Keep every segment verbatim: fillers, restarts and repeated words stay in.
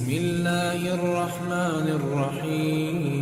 بسم الله الرحمن الرحيم.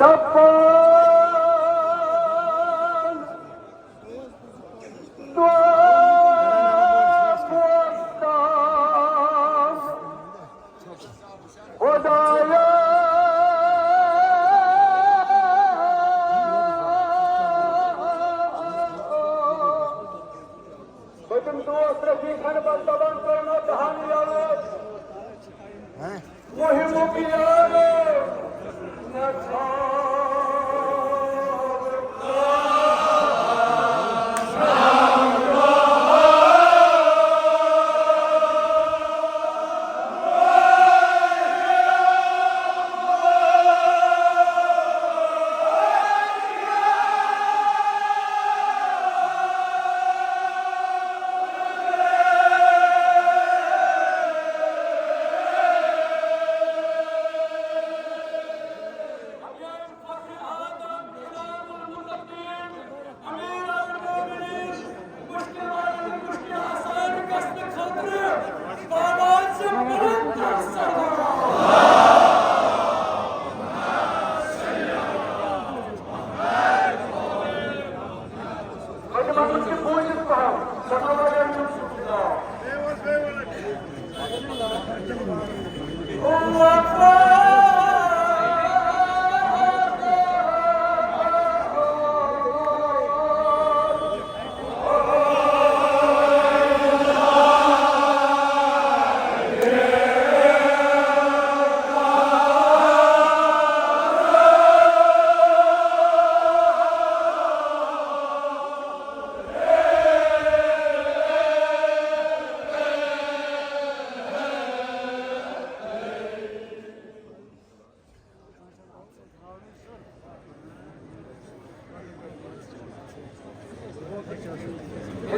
ژۄپان دۄہ بوزتام خۄدایا۔ پٔتِم دوس رفیق ہن بس دپان کٔرۍ مےٚ دہن یلہٕ۔ مُہِمُک یارٕ مےٚ ژھانٛڈ۔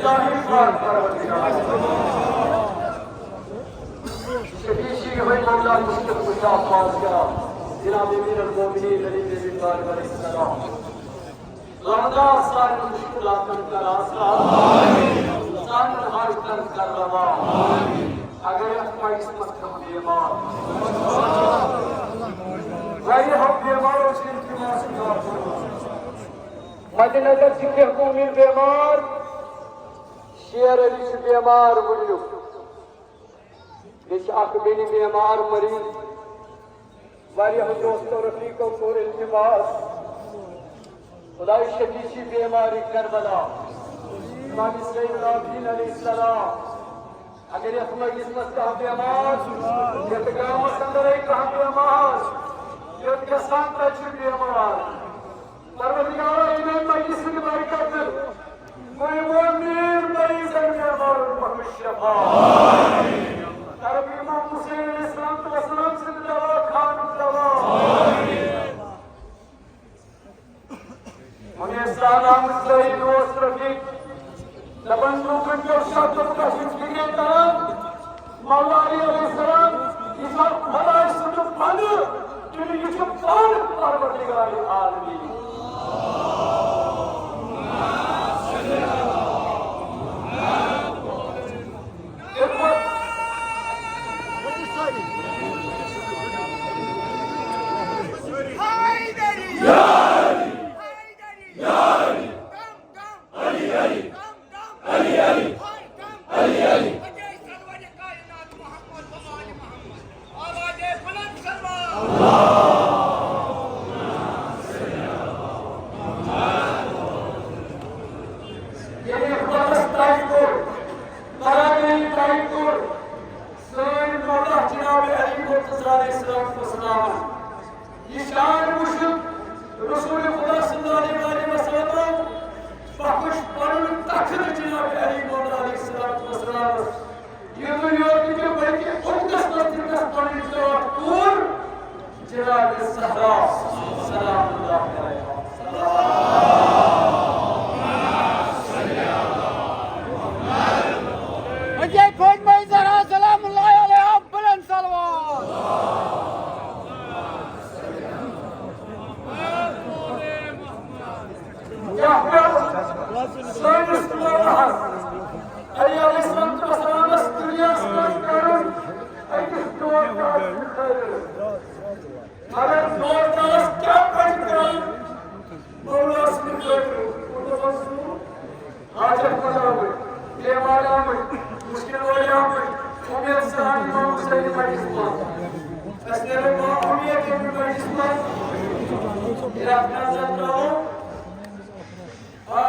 شفیع شیرِ ہوئی مولا مشکل کشا پاس کیا، جناب امیر المومنین علی بن ابی طالب علیہ السلام۔ رمضان سانٮ۪ن مشکلاتن کر آسان، سانٮ۪ن حاجتن کر روا۔ اگر یتھ مجلس منٛز کانٛہہ بیمار، واریاہو بیمارو چھِ التماس کران۔ مد نظر چھِ کینٛہہ مومن بیمار، شیر علی چھُ بیمار وٕنیُک۔ بیٚیہِ چھِ اکھ بیٚنہِ بیمار مریض۔ واریاہو دوستو رفیقو کوٚر التماس، خداے شفیع چھِ بیمارِ کربلا، امام زین العابدین علیہ السلام۔ اگر یتھ مجلس منٛز کانٛہہ بیمار، یتھ گامس اندرے کانٛہہ بیمار، یوٚت گژھان تتہِ چھُ بیمار، پروردگارا، یِمن مجلسن برکت، بہٕ یِمو میر مریضن بیمارن بخش شفا۔ کر بہٕ امام حسین علیہ الصلوۃ والسلام سٕنٛدِ دوا خانُک دوا۔ مےٚ ٲسۍ زانان سٲری دوست رفیق، دپان لوٗکن کیٛاہ چھُ اَتھ دوٚپُکھ اَسہِ چھُ فِکرے تران۔ مولا علی علیہ السلام، یہِ چھا خۄداے سُنٛد بندٕ کِنہٕ یہِ چھُ پانہٕ پروردگار عالمین؟ ییٚلہِ خۄداہَس تَتہِ کوٚر، تَران ییٚلہِ تَتہِ کوٚر، سٲنۍ مدد جناب علی مرتضیٰ علیہ الصلوۃ والسلام۔ یہِ شان وٕچھِتھ رسول خدا صلی اللہ علیہ وسلم بخش پنُن تخت جناب علی مولا علیہ الصلوۃ والسلامس۔ یہِ تُہۍ یوت نہٕ کینٛہہ بلکہِ اُقدس منٛز تہِ گژھِ پنٕنۍ ٹاٹھ پوٗر جناب زہرا سلام اللہ علیہا۔ حضرت فاطمہ زہرا سلام اللہ علیہا بلند صلوات۔ یتھ پٮ۪ٹھ سٲنِس مولاہس علی علیہ الصلوۃ والسلامس دُنیاہس منٛز کرُن أکِس دور کالس خٲطرٕ۔ مگر دور کالس کیٛاہ پزِ کرُن؟ مولا سٕنٛدِ خٲطرٕ۔ حاجت منٛد آمٕتۍ، بیمار آمٕتۍ، مُشکِل وٲلۍ آمٕتۍ، اُمید سان یِمو مُشکِل مجلس منٛز۔ أسۍ نیرو با اُمید ییٚمہِ مجلس منٛز۔ یہِ اکھ نظر ترٛاوو۔ آ، آ،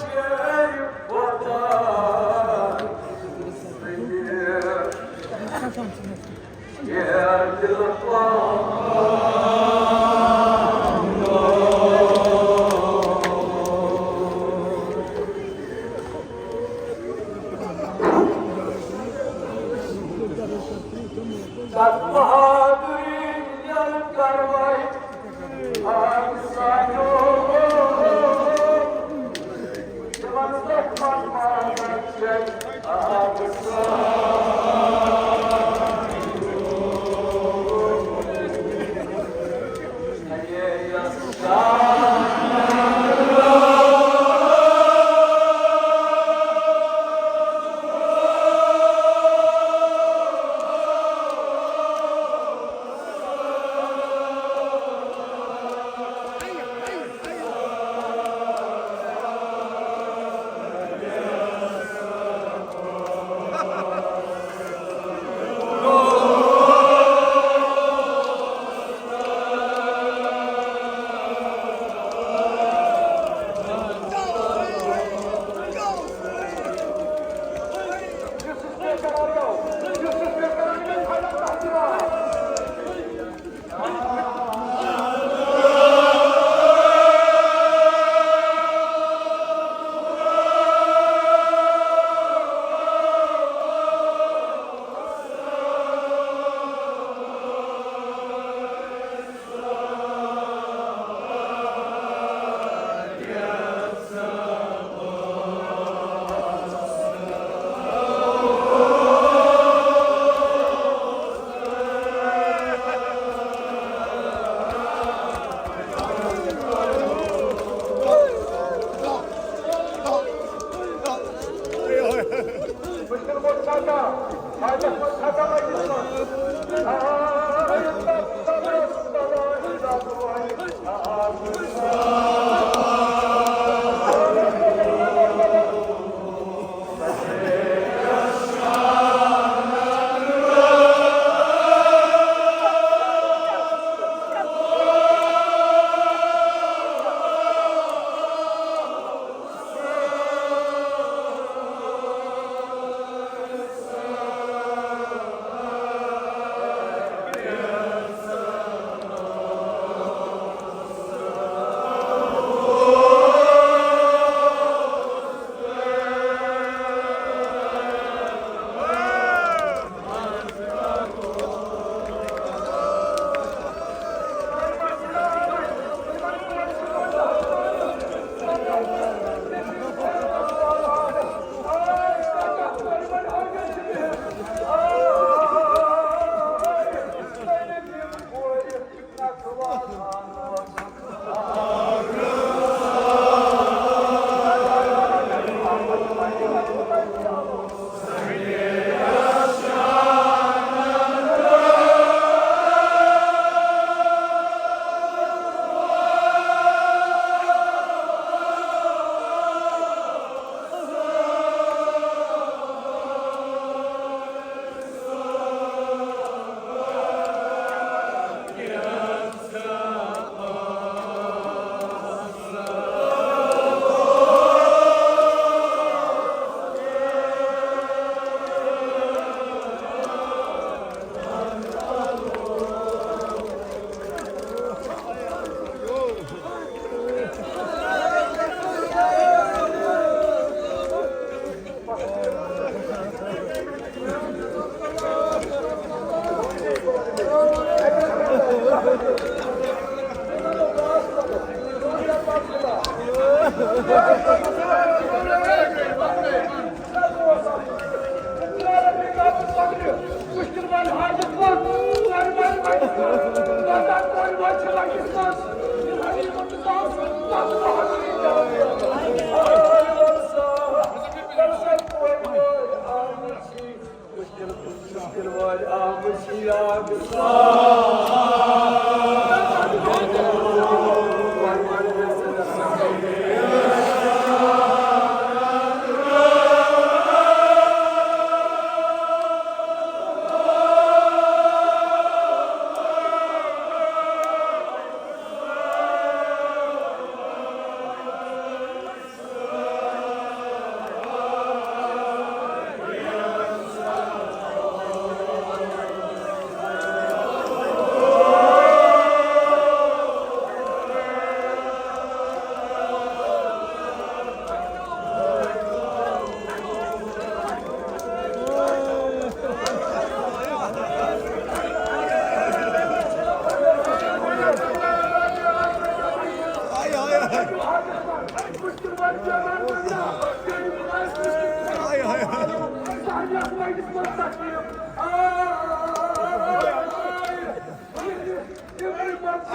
شیر خۄدا۔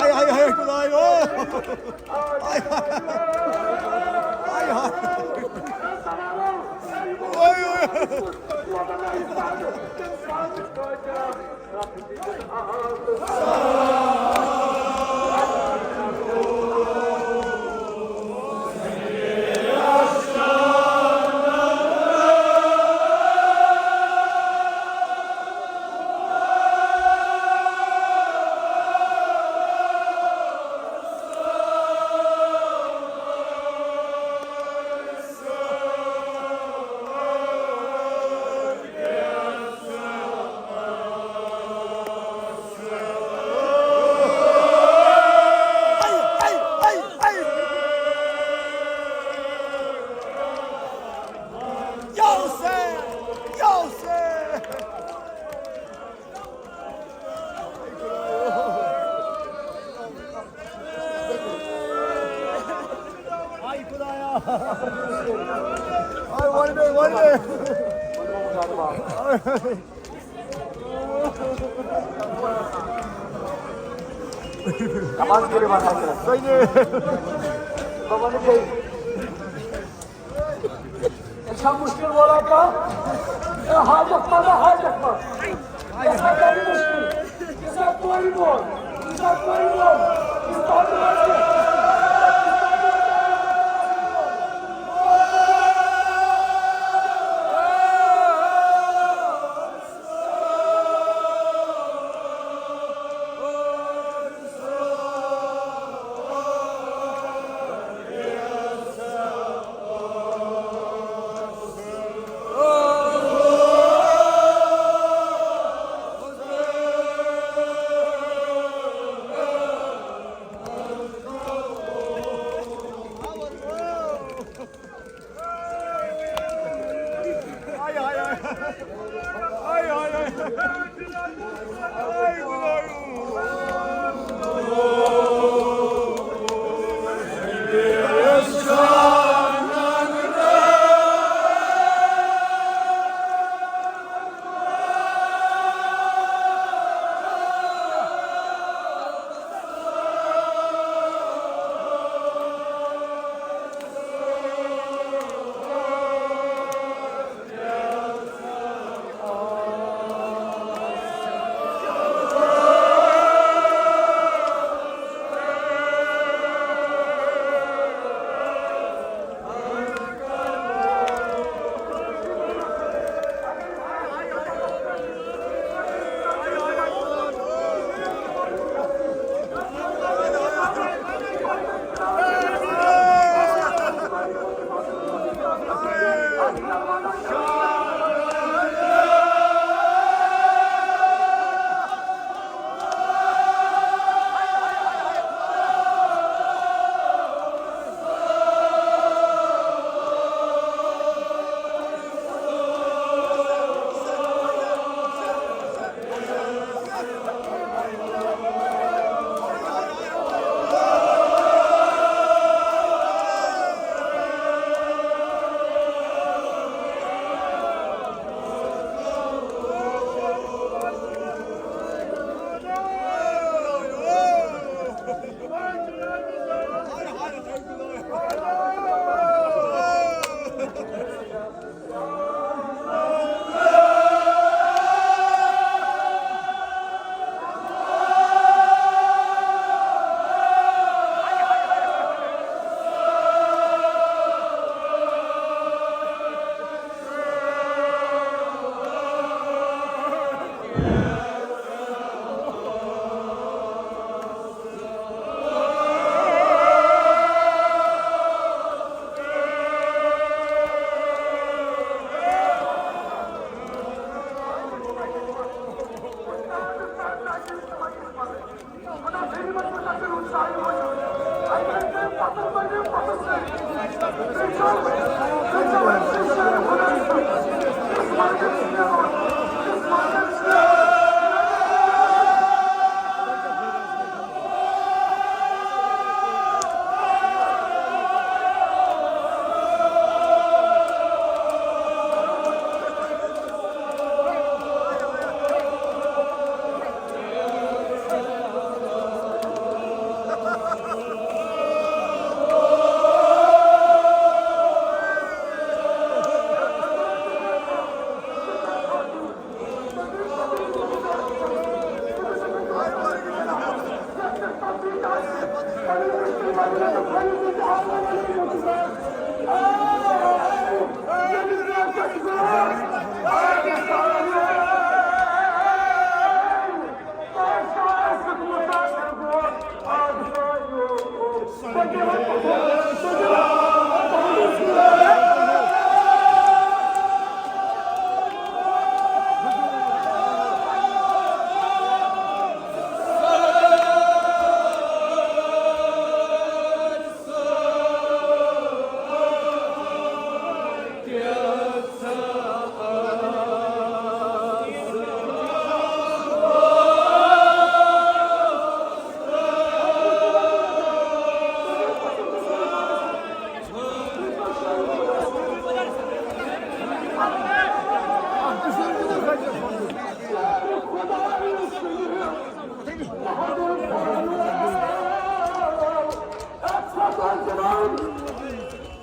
آے، آے، آے، خدایو۔ آے، آے، آے۔ اوے، اوے۔ آے خدایا۔ آے ولدے، ولدے۔ نماز کٔرِو وۄنۍ حضرت۔ بہٕ وَنہٕ بیٚیہِ۔ یہِ چھا مُشکِل وولا کانٛہہ؟ اے حاجت منٛد، حاجت منٛد۔ یہِ چھا کَرِ مُشکِل؟ یہِ چھا کورِ بول؟ یہِ چھا کورِ بول؟ یہِ چھا کورِ بول؟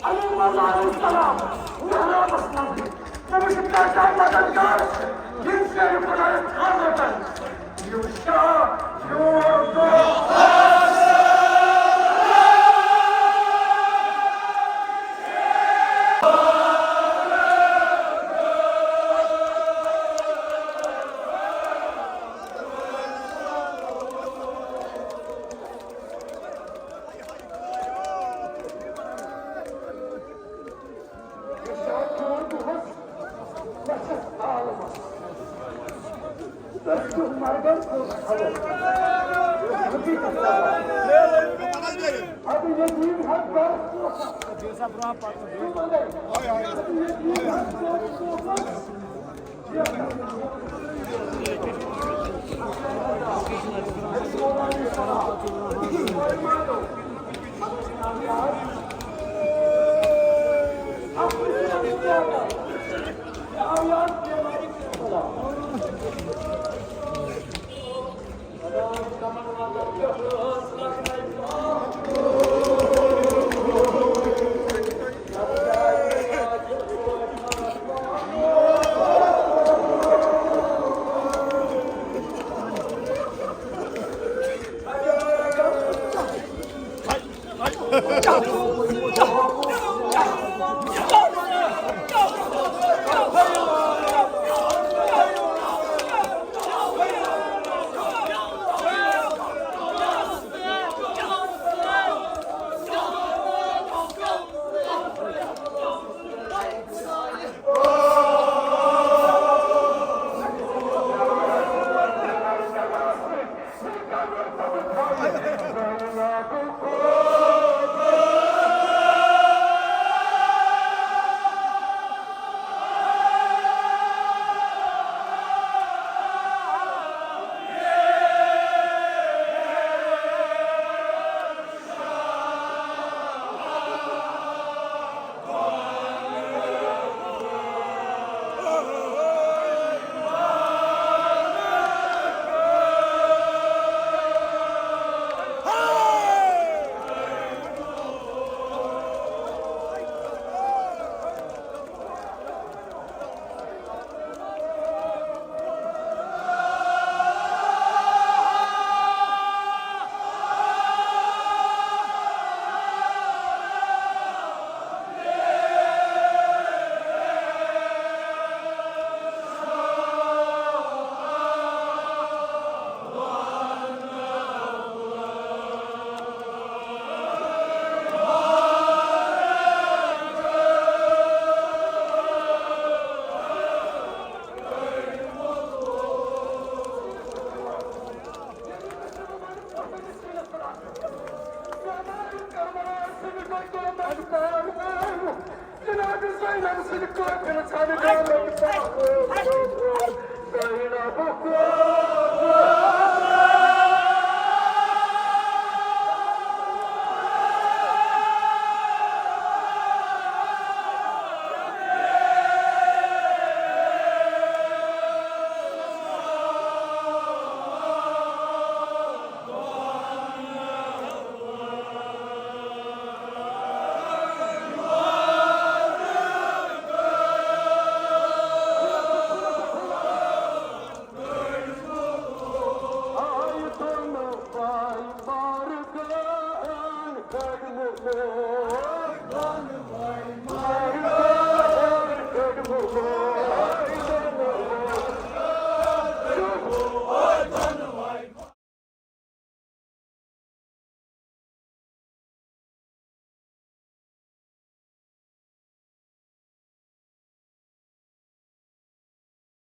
علی مولا علیہ السلام محرابس منٛز، تٔمِس چھُ پیشاب لگان گاش، یِم چھِ خۄدایَس خانٛدر کران۔ یِم شاہ، یور دۄہ۔